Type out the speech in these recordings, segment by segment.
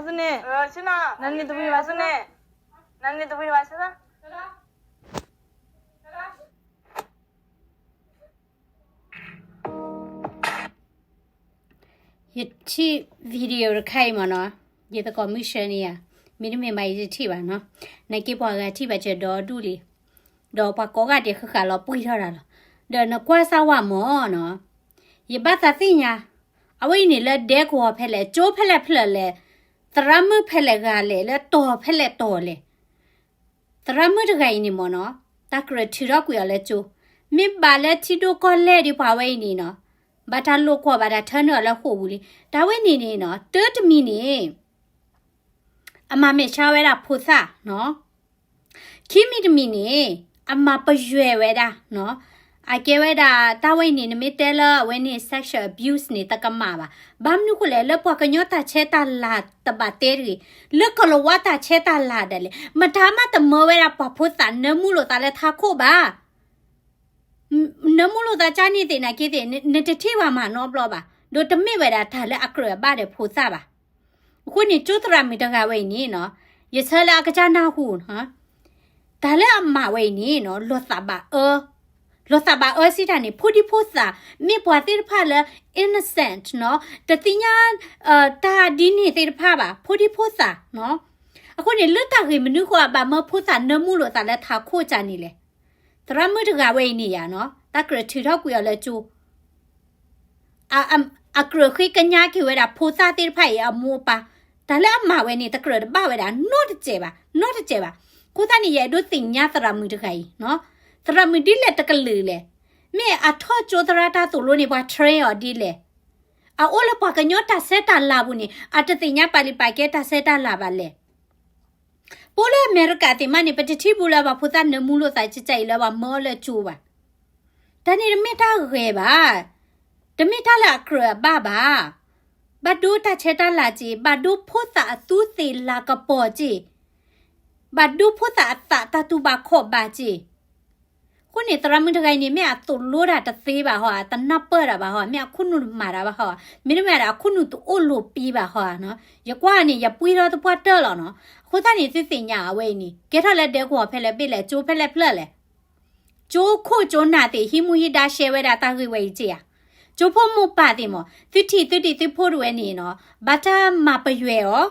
ဆ့ၣ်နီၤ, ဆ့ၣ်နီၤ, ဟီစန့ၣ်, နန့ၣ်တဝံၤဘၣ်ဆ့ၣ်နီၤ, နန့ၣ်တဝံၤဘၣ်ဆ့ၣ်နီၤ. ယထံၣ် video တခါအံၤမ့ၢ်နီၤ, ယသကိးမုၢ်ဆှၢန့ၢ်ယၤ, မ့တမ့ၢ်ဘၣ်ယတထံၣ်ဘၣ်နီၤ, နာ်က့ပှၤဂၤထံၣ်ဘၣ်စၢၤဒီဒူၣ်လံ, ဒီးပှၤကိးဂၤဒဲးဃၣ်ဃၣ်လီၤပှံၢ်ထီၣ်တၢ်လီၤ, ဒီးနကွၢ်စၢ်ဝဲမ့ၢ်နီၤ, ယဘၣ်သးသ့ၣ်ညါ, အဝဲအံၤန့ၣ်လၢဒဲကဝီၤဖဲလဲၣ်, ကၠိဖဲလဲၣ်ဖျၢၣ်လဲၣ်, သရၣ်မုၣ်ဖဲလဲၣ်ဂၤလဲၣ်, လၢတီၤဖဲလဲၣ်တီၤလဲၣ် သရၣ်မုၣ်တဂၤအံၤန့ၣ်မ့ၢ်နီၤ, တၢ်ကြၢးထုးထီၣ်ကွံာ်အီၤလၢကၠိ, မ့ၢ်ဘၣ်လၢထံဒိၣ်ကီၢ်လဲၢ်ဒ်ပှၤဝဲအံၤန့ၣ်နီၤ, ဘၣ်တၢ်လိာ်ကွီၢ်ဘၣ်တၢ်ထၢနုာ်အီၤလၢဃိာ်ပူၤလံ, တၢ်ဝဲန့ၣ်န့ၣ်နီၤ, တၢတမံၤန့ၣ် အမၤမဲာ်ဆှးဝဲဒၣ်ဖိသၣ်နီၤ, ခံမံၤတမံၤန့ၣ် အမၤပယွဲၢ်ဝဲဒၣ်နီၤ, အကဲဝဲဒၣ် တၢ်ဝဲအံၤန့ၣ် နမ့ၢ်တဲလၢအဝဲန့ၣ် sexual abuse န့ၣ် တကမၣ်ဘၣ်. ဘၣ်မနုၤဃိလဲၣ်, လၢပှၤကညီတၢ်ဆဲးတၢ်လၤတဘၣ်တဲတဂ့ၤ, လၢကလၤဝါတၢ်ဆဲးတၢ်လၤဒၣ်လဲာ်, မတၤမးတမၢဝဲဒၣ်ပှၤဖိသၣ်နၢမူလိာ်သးလၢထးခိၣ်ဘၣ်. နၢမူလိာ်သးကၢ်န့ၣ်သ့ၣ်နာ်က့သ့ၣ် နတထံၣ်ဘၣ်မၤနီတဘျီဘၣ်, ဒီးတမ့ၢ်ဝဲဒၣ်တၢ်လၢအကြၢးအဘၣ်ဒီးဖိသၣ်ဘၣ်. အဃိန့ၣ် ကၠိသရၣ်မုၣ်တဂၤဝဲအံၤန့ၣ်နီၤ, ယဆၢလၢအကစၢ်နၢ်ဟူနီၤ, တၢ်လၢအမၤဝဲအံၤန့ၣ်နီၤ, လီၤသးဘၣ်အၢ, လီၤသးဘၣ်အၢစံးတၢ်န့ၣ် ဖိဒံဖိသၣ်, မ့ၢ်ပှၤသ့ၣ်တဖၣ်လၢ innocent နီၤ, တသ့ၣ်ညါ တၢ်ဒ်န့ၣ်သ့ၣ်တဖၣ်ဘၣ်, ဖိဒံဖိသၣ်နီၤ. အဃိန့ၣ် လၢတၢ်ဂ့ၢ်မနုၤဃိအဘၣ်မၢဖိသၣ်နၢမူလိာ်သးလၢထးခိၣ်ကၢ်န့ၣ်လဲၣ်. သရၣ်မုၣ်တဂၤဝဲအံၤန့ၣ်ယါနီၤ, တၢ်ကြၢးထုးထီၣ်ကွံာ်အီၤလၢကၠိ အကြၢးဃ့ကညးက့ၤဝဲဒၣ် ဖိသၣ်သ့ၣ်တဖၣ်အံၤအမိၢ်အပၢ်, တၢ်လၢအမၤဝဲန့ၣ် တကြၢးတဘၣ်ဝဲဒၣ် နီတစဲးဘၣ်, နီတစဲးဘၣ်. အဃိသတးန့ၣ် ယအဲၣ်ဒိးသ့ၣ်ညါသရၣ်မုၣ်တဂၤအံၤ, သရၣ်မုၣ်ဒ်လဲၣ်တကလုာ်လဲၣ်, မ့ၢ်အထီၣ်ကၠိသရၣ်တၢ်သိၣ်လိန့ၣ် ပှၤ train အီၤဒ်လဲၣ်, အအိၣ်လၢပှၤကညီတၢ်ဆဲးတၢ်လၤပူၤန့ၣ် အတသ့ၣ်ညါပာ်လုၢ်ပာ်ကဲတၢ်ဆဲးတၢ်လၤဘၣ်လဲၣ်. ပအိၣ်လၢအမဲရကၤသ့ၣ်မးန့ၣ် ပတထံၣ်ဘူးလၢပှၤဖိသၣ်နၢမူလိာ်သးကၢ်ကၢ်အံၤလၢပှၤမၢအီၤလၢကၠိဘၣ်. တၢ်န့ၣ်တမ့ၢ်တၢ်ဂဲၤဘၣ်, တမ့ၢ်တၢ်လၢအကြၢးအဘၣ်ဘၣ်. ဘၣ်ဒိတၢ်ဆဲးတၢ်လၤက့ၤ, ဘၣ်ဒိဖိသၣ်အသူးသ့ၣ်လၤကပီၤက့ၤ, ဘၣ်ဒိဖိသၣ်အသးတၢ်တူၢ်ဘၣ်ခီၣ်ဘၣ်က့ၤ. အဃိန့ၣ် သရၣ်မုၣ်တဂၤအံၤန့ၣ် မ့ၢ်အသိၣ်လိတၢ်တသ့ဘၣ်ဟီဧါ, တနၢ်ပၢၢ်တၢ်ဘၣ်ဟီဧါ, မ့ၢ်အခိၣ်နူာ်တမၤတၢ်ဘၣ်ဟီဧါ, မ့တမ့ၢ်ဒီးအခိၣ်နူာ်တအိၣ်လိာ်ပံဘၣ်ဟီဧါနီၤ. ယကွၢ်န့ၣ် ယပှံထီၣ်သပှၢ်တၢၢ်လီၤနီၤ. အဃိသတးန့ၣ် သုသ့ၣ်ညါအဝဲအံၤန့ၣ် ကဲထီၣ်လၢဒဲကဝီၤဖဲလဲၣ်ဘ့ၣ်လဲၣ်, ကၠိဖဲလဲၣ်ဖျၢၣ်လဲၣ်, ကၠိခိၣ်ကၠိနၢ်သ့ၣ် ဟံးမူဟံးဒါရှဲဝဲဒၣ်တၢ်ဂ့ၢ်ဝဲအံၤက့ဧါ. ကၠိဖိမိၢ်ပၢ်သ့ၣ်မး သုထံၣ်သုဒံးသုဖိတဝဲန့ၣ်နီၤ, ဘၣ်တၢ်မၤပယွဲၢ်အီၤ,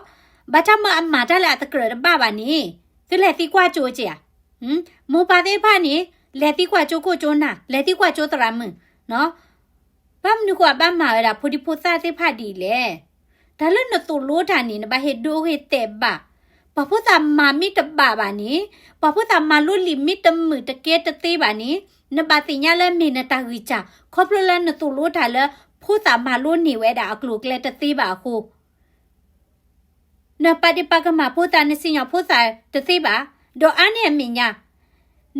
ဘၣ်တၢ်မၢအမၤတၢ်လၢအတကြၢးတဘၣ်ဘၣ်န့ၣ် သုလဲၤသံကွၢ်ကၠိက့ဧါ. မိၢ်ပၢ်သ့ၣ်တဖၣ်န့ၣ် လဲၤသံကွၢ်ကၠိခိၣ်ကၠိနၢ်, လဲၤသံကွၢ်ကၠိသရၣ်မုၣ်နီၤ. ဘၣ်မနုၤဃိအဘၣ်မၤဝဲဒၣ်ဖိဒံဖိသၣ်သ့ၣ်တဖၣ်ဒ်လဲၣ်. တၢ်လၢနသိၣ်လိတၢ်န့ၣ် နဘၣ်ဟ့ၣ်ဒိဂ့ၤတဲာ်ဘၣ်. ပှၤဖိသၣ်မၤမ့ၢ်တဘၣ်ဘၣ်န့ၣ်, ပှၤဖိသၣ်မၤလိလံာ်မ့ၢ်တမုာ်တကဲတသ့ဘၣ်န့ၣ်, နဘၣ်သ့ၣ်ညါလၢမ့ၢ်နတၢ်ဂံၢ်စၢ် ခီဖျိလၢနသိၣ်လိတၢ်လၢ ဖိသၣ်မၤလိန့ၢ်ဝဲဒၣ်အကျိၤအကျဲတသ့ဘၣ်အဃိ နပာ်ဒ့ၣ်ပာ်ကမၣ်ဖိသၣ် နစံၣ်ညီၣ်ဖိသၣ်တသ့ဘၣ်, ဒီးအါန့ၢ်အမဲာ်ညါ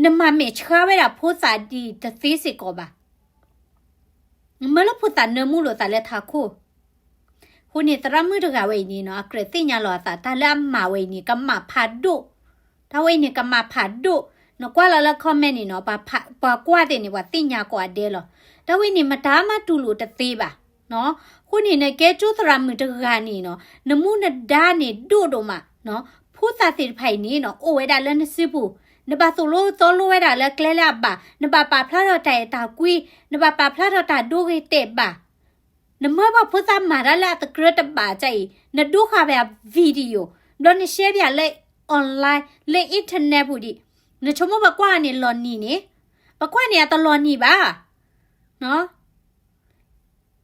နမၤမဲာ်ဆှးဝဲဒၣ်ဖိသၣ်ဒ်တသ့စ့ၢ်ကီးဘၣ်. မၢလၢဖိသၣ်နၢမူလိာ်သးလၢထးခိၣ်. အဃိန့ၣ် သရၣ်မုၣ်တဂၤဝဲအံၤန့ၣ်နီၤ အကြၢးသ့ၣ်ညါလီၤအသး တၢ်လၢအမၤဝဲအံၤန့ၣ် ကမၣ်ဖးဒိၣ်, တၢ်ဝဲအံၤန့ၣ်ကမၣ်ဖးဒိၣ်. နကွၢ်လီၤလၢ comment န့ၣ်နီၤ ပှၤကွၢ်သ့ၣ်န့ၣ် ပှၤသ့ၣ်ညါကိးဂၤဒဲးလီၤ. တၢ်ဝဲအံၤန့ၣ် မတၤမးတူၢ်လိာ်တသ့ဘၣ်. အဃိန့ၣ် နကဲကၠိသရၣ်မုၣ်တဂၤန့ၣ်နီၤ နမူနဒါန့ၣ်ဒိၣ်ဒိၣ်မး. ဖိသၣ်သ့ၣ်တဖၣ်အံၤန့ၣ်နီၤ အိၣ်ဝဲဒၣ်လၢနစုပူၤ, နဘၣ်သိၣ်လိသီလိဝဲဒၣ်လၢကျဲလၢအဘၣ်, နဘၣ်ပာ်ဖျါထီၣ်တၢ်အဲၣ်တၢ်ကွံ, နဘၣ်ပာ်ဖျါထီၣ်တၢ်ဒိဂ့ၤတဲာ်ဘၣ်. နမၢပှၤဖိသၣ်မၤတၢ်လၢအတကြၢးတဘၣ်ကၢ်အံၤ နဒိဃာ်ဝဲ video ဘျီန share ပၠးလၢ online လၢ internet ပူၤဒံး, နဆိကမိၣ်ပကွၢ်န့ၣ်လီၤနံၤန့ၣ်, ပကွၢ်န့ၣ်အတလီၤနံၤဘၣ်.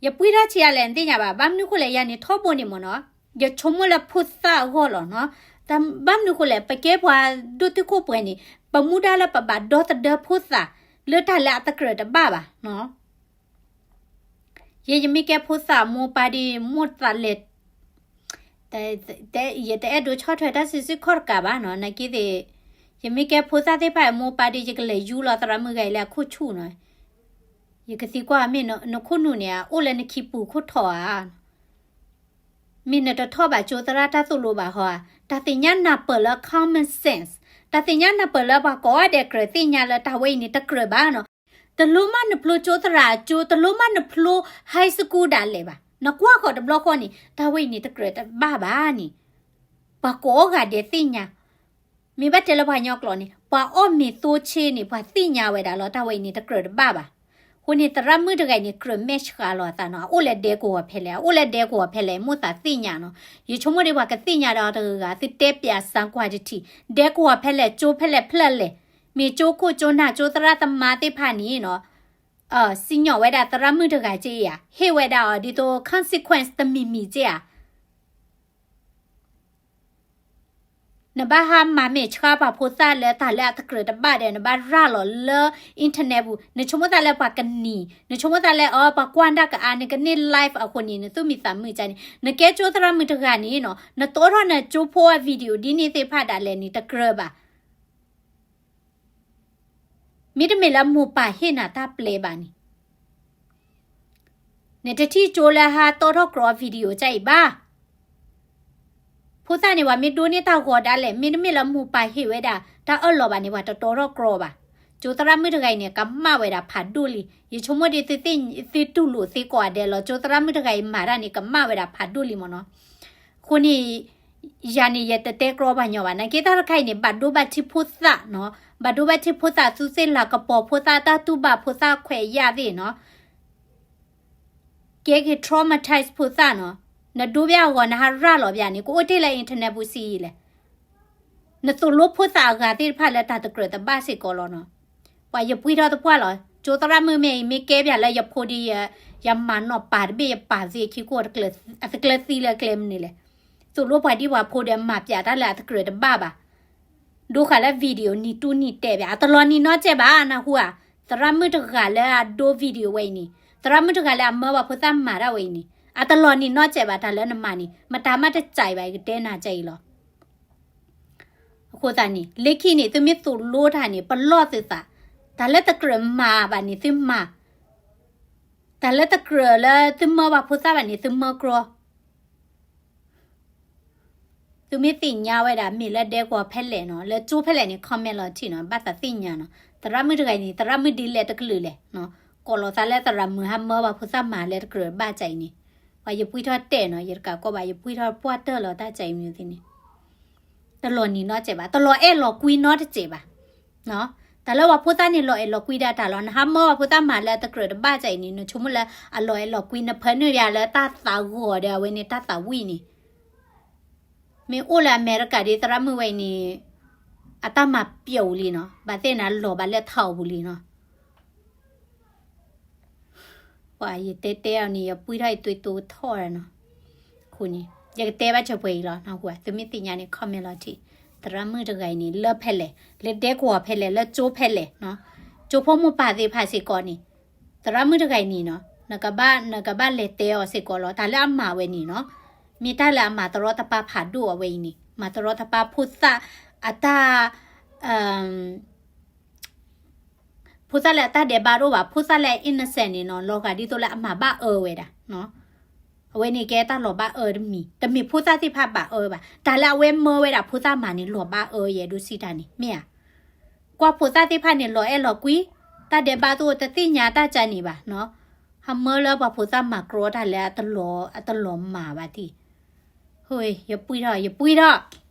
ယပှံထီၣ်ဆံးအါလဲၣ် နသ့ၣ်ညါဘၣ်. ဘၣ်မနုၤဃိလဲၣ် ယၤန့ၣ်ထီဘိန့ၣ်မ့ၢ်နီၤ, ယဆိကမိၣ်လၢဖိသၣ်အဂီၢ်လီၤနီၤ. ဘၣ်မနုၤဃိလဲၣ် ပကဲပှၤဒိၣ်တုာ်ခိၣ်ပှဲၤန့ၣ် ပမူဒါလၢပဘၣ်ဒီသဒၢဖိသၣ် လၢတၢ်လၢအတကြၢးတဘၣ်ဘၣ်နီၤ. ယဲယမ့ၢ်ကဲဖိသၣ်အမိၢ်ပၢ်ဒီး မိၢ်သးလဲၤ ယတအဲၣ်ဒိးဆီၣ်ထွဲတၢ်စုဆူၣ်ခီၣ်တကးဘၣ်နီၤ. နာ်က့သ့ၣ် ယမ့ၢ်ကဲဖိသၣ်သ့ၣ်တဖၣ်အမိၢ်ပၢ်ဒီး ယကလဲၤယူလီၤသရၣ်မုၣ်ဂၤအံၤလၢအခိၣ်ဆူၣ်နီၤ. ယကသံကွၢ်မ့ၢ်နခိၣ်နူာ်န့ၣ် အိၣ်လၢနခံပူၤခိၣ်ထီၣ်ဧါ. မ့ၢ်နတထီၣ်ဘၣ်ကၠိသရၣ်တၢ်သိၣ်လိဘၣ်ဟီဧါ. တၢ်သ့ၣ်ညါနၢ်ပၢၢ်လၢ common sense, တၢ်သ့ၣ်ညါနၢ်ပၢၢ်လၢပှၤကိးဂၤဒဲးကြၢးသ့ၣ်ညါလၢတၢ်ဝဲအံၤန့ၣ်တကြၢးဘၣ်နီၤ. တလိၣ်မးနဖျိကၠိသရၣ်အကၠိ, တလိၣ်မးနဖျိ high school ဒၣ်လဲာ်ဘၣ်. နကွၢ်ဃီၤတဘျီဃီန့ၣ် တၢ်ဝဲအံၤန့ၣ် တကြၢးတဘၣ်ဘၣ်န့ၣ် ပှၤကိးဂၤဒဲးသ့ၣ်ညါ. မ့ၢ်ဘၣ်တဲလၢပှၤကညီကျိာ်န့ၣ် ပှၤအီၣ်မ့ၤသိဆ့န့ၣ် ပှၤသ့ၣ်ညါဝဲဒၣ်လီၤ. တၢ်ဝဲအံၤန့ၣ် တကြၢးတဘၣ်ဘၣ်. အဃိန့ၣ် သရၣ်မုၣ်တဂၤအံၤန့ၣ် ကြၢးမဲာ်ဆှးလီၤအသးနီၤ. အအိၣ်လၢဒဲကဝီၤဖဲလဲၣ်, အအိၣ်လၢဒဲကဝီၤဖဲလဲၣ် မိၣ်သးသ့ၣ်ညါနီၤ. ယဆိကမိၣ်ဒ်ပှၤကသ့ၣ်ညါဒီးတဂၤဂၤ သုတဲပၠးစၢကွၢ်တထံၣ်, ဒဲကဝီၤဖဲလဲၣ်, ကၠိဖဲလဲၣ်ဖျၢၣ်လဲၣ်, မ့ၢ်ကၠိခိၣ်ကၠိနၢ် ကၠိသရၣ်သမါသ့ၣ်တဖၣ်န့ၣ်နီၤ, စံၣ်ညီၣ်ဝဲဒၣ်သရၣ်မုၣ်တဂၤက့ဧါ, ဟ့ၣ်ဝဲဒၣ်အီၤဒ်သိး consequence တမံၤမံၤက့ဧါ. နဘၣ်ဟးမၤမဲာ်ဆှးပှၤဖိသၣ်လၢတၢ်လၢအတကြၢးတဘၣ်ဒီး နဘၣ်ရၤလီၤလၢ internet ပူၤ, နဆိကမိၣ်သးလၢပှၤကနံၤ, နဆိကမိၣ်သးလၢအီၤ ပှၤကွၢ်တၢ်ကအါ နကန့ၢ် live အဃိန့ၣ် နသူၣ်မံသးမုာ်ကန့ၣ်, နကဲကၠိသရၣ်မုၣ်တဂၤန့ၣ်နီၤ, နတီထီၣ်နကၠိဖိအ video ဒ်န့ၣ်သ့ၣ်တဖၣ်ဒၣ်လဲာ်န့ၣ် တကြၢးဘၣ်. မ့တမ့ၢ်လၢမိၢ်ပၢ်ဟ့ၣ်နၤတၢ်ပျဲဘၣ်န့ၣ် နတထံၣ်ကၠိလၢဟးတီထီၣ်ကြီ video ကအံၤဘၣ်. ဖိသၣ်န့ၣ် ပှၤမ့ၢ်ဒိးန့ၢ်တၢ်ဂီၤဒၣ်လဲာ်, မ့တမ့ၢ်လၢမိၢ်ပၢ်ဟ့ၣ်ဝဲဒၣ်တၢ်အၢၣ်လီၤဘၣ်န့ၣ် ပှၤတတီထီၣ်ကြီဘၣ်. ကၠိသရၣ်မုၣ်တဂၤအံၤန့ၣ် ကမၣ်ဝဲဒၣ်ဖးဒိၣ်လံ. ယဆိကမိၣ်ဒ်သုတူၢ်လိာ်သ့ကိးဂၤဒဲးလီၤ. ကၠိသရၣ်မုၣ်တဂၤအံၤမၤတၢ်န့ၣ် ကမၣ်ဝဲဒၣ်ဖးဒိၣ်လံမ့ၢ်နီၤ. အဃိန့ၣ် ယၤန့ၣ် ယတတဲကြီပှၤကညီဘၣ်. နာ်က့တၢ်တခါအံၤန့ၣ် ဘၣ်ဒိဘၣ်ထံးဖိသၣ်နီၤ, ဘၣ်ဒိဘၣ်ထံးဖိသၣ် သူသ့ၣ်လၤကပီၤဖိသၣ် တၢ်တူၢ်ဘၣ်ဖိသၣ်ခွဲးယာ်သ့ၣ်နီၤ, ကဲက့ၤ traumatize ဖိသၣ်နီၤ. နဒိဘၣ်အဂီၢ် နဟးရၤလီၤဘၣ်န့ၣ် ကအိၣ်တ့ၢ်လၢ internet ပူၤစံးလဲၣ်. နသိၣ်လိဖိသၣ်အဂၤသ့ၣ်တဖၣ်လၢတၢ်တကြၢးတဘၣ်စ့ၢ်ကီးလီၤနီၤ. ပှၤယပှံၢ်ထီၣ်တပှၢ်လီၤ. ကၠိသရၣ်မုၣ်မ့ၢ်အံၤ မ့ၢ်ကဲဘၣ်လၢယဖိဒီး ယမၤနီၣ်ပာ်တဘ့ၣ် ယပာ်သ့ခံခိၣ် အတကျၢၤသံလၢကျဲမနုၤလဲၣ်. သိၣ်လိပှၤဒ်ပှၤဖိဒီးမၤပၠးတၢ်လၢအတကြၢးတဘၣ်ဘၣ်. ဒိဃာ်လၢ video နံၤတူၢ်နံၤတဲာ်ဘၣ် အတလီၤနံၤနီတစဲးဘၣ် နၢ်ဟူဧါ. သရၣ်မုၣ်တဂၤလၢအဒိ video ဝဲအံၤန့ၣ်, သရၣ်မုၣ်တဂၤလၢအမၢပှၤဖိသၣ်မၤတၢ်ဝဲအံၤန့ၣ် အတလီၤနံၤနီတစဲးဘၣ် တၢ်လၢနမၤန့ၣ် မတၤမးတစဲးဘၣ် ယကတဲနၤစဲအံၤလီၤ. အဃိသတးန့ၣ် လၢခံန့ၣ် သုမ့ၢ်သိၣ်လိတၢ်န့ၣ် ပလီၢ်သုသး, တၢ်လၢတကြၢးမၤဘၣ်န့ၣ် သုမၤ, တၢ်လၢတကြၢးလၢသုမၢပှၤဖိသၣ်ဘၣ်န့ၣ် သုမၢကြီ. သုမ့ၢ်သ့ၣ်ညါဝဲဒၣ် မ့ၢ်လၢဒဲကဝီၤဖဲလဲၣ်နီၤ, လၢကၠိဖဲလဲၣ်န့ၣ် comment လီၤတံၢ်နီၤ, ဘၣ်သးသ့ၣ်ညါနီၤ. သရၣ်မုၣ်တဂၤအံၤန့ၣ် သရၣ်မုၣ်ဒ်လဲၣ်တကလုာ်လဲၣ်, ကိးလီၤသးလၢသရၣ်မုၣ်ဟးမၢပှၤဖိသၣ်မၤလၢတကြၢးဘၣ်စဲအံၤန့ၣ်, ပှၤယပှံၢ်ထီၣ်တဲာ်နီၤ, ယတကးကီဘၣ် ယပှံၢ်ထီၣ်ပှၢ်တၢၢ်လီၤတၢ်စဲအံၤမနုၤသ့ၣ်န့ၣ် တလီၤနံၤနီတစဲးဘၣ်, တလီၤအဲၣ်လီၤကွံနီတစဲးဘၣ်. တၢ်လၢပှၤဖိသၣ်န့ၣ် လီၤအဲၣ်လီၤကွံဒၣ်တၢ်လီၤ. နဟးမၢပှၤဖိသၣ်မၤလၢတကြၢးတဘၣ်စဲအံၤန့ၣ် နဆိကမိၣ်လၢအလီၤအဲၣ်လီၤကွံ နဖၢနုာ်ယၤလၢတၢ်သးဂီၤဒီးအဝဲန့ၣ်တၢ်သးဝံၣ်န့ၣ်, မ့ၢ်အိၣ်လၢအမဲရကၤဒ်သရၣ်မုၣ်ဝဲအံၤန့ၣ် အတၢ်မၤပျီပူၤလံနီၤ, ဘၣ်သ့ၣ်နၤလီၤဘၣ်လၢထးအပူၤလံနီၤ. ပှၤယတဲတဲအီၤန့ၣ် ယပှံၢ်ထီၣ်ယသွံၣ်တိထီၣ်နီၤ. အဃိန့ၣ် ယကတဲဘၣ်စၢၤပှဲၤအံၤလီၤ. သုမ့ၢ်သ့ၣ်ညါန့ၣ် comment လီၤတံၢ်. သရၣ်မုၣ်တဂၤအံၤန့ၣ် လၢဖဲလဲၣ်, လၢဒဲကဝီၤဖဲလဲၣ်, လၢကၠိဖဲလဲၣ်, ကၠိဖိမိၢ်ပၢ်သ့ၣ်တဖၣ်စ့ၢ်ကီးန့ၣ်, သရၣ်မုၣ်တဂၤအံၤန့ၣ်နီၤ, နကဘၣ် နကဘၣ်လဲၤတဲအီၤစ့ၢ်ကီးလီၤ. တၢ်လၢအမၤဝဲန့ၣ်နီၤ, မ့ၢ်တၢ်လၢအမၤတရီတပါဖးဒိၣ်အဝဲအံၤန့ၣ်, မၤတရီတပါဖိသၣ်အတၢ် ဖိသၣ်လၢအတၢ်ဒဲးဘးတအိၣ်ဘၣ်, ဖိသၣ်လၢအ innocent န့ၣ်နီၤ, လီၤဂာ်ဒ်သိးလၢအမၤဘၣ်အၢဝဲဒၣ်. အဝဲန့ၣ်ကဲတၢ်လီၤဘၣ်အၢတမံၤ, တမ့ၢ်ဖိသၣ်သ့ၣ်တဖၣ်ဘၣ်အၢဘၣ်. တၢ်လၢအဝဲမၢဝဲဒၣ်ဖိသၣ်မၤန့ၣ် လီၤဘၣ်အၢယဲဒိစံးတၢ်န့ၣ် မ့ၢ်ဧါ. ကွၢ်ဖိသၣ်သ့ၣ်တဖၣ်န့ၣ် လီၤအဲၣ်လီၤကွံ, တၢ်ဒဲးဘးတအိၣ် တသ့ၣ်ညါတၢ်ကါန့ၣ်ဘၣ်နီၤ. ဟးမၢလၢပှၤဖိသၣ်မၤကြီတၢ်လၢ အတလီၤမၤဘၣ်တံၢ်. ယပှံၢ်ထီၣ် ယပှံၢ်ထီၣ်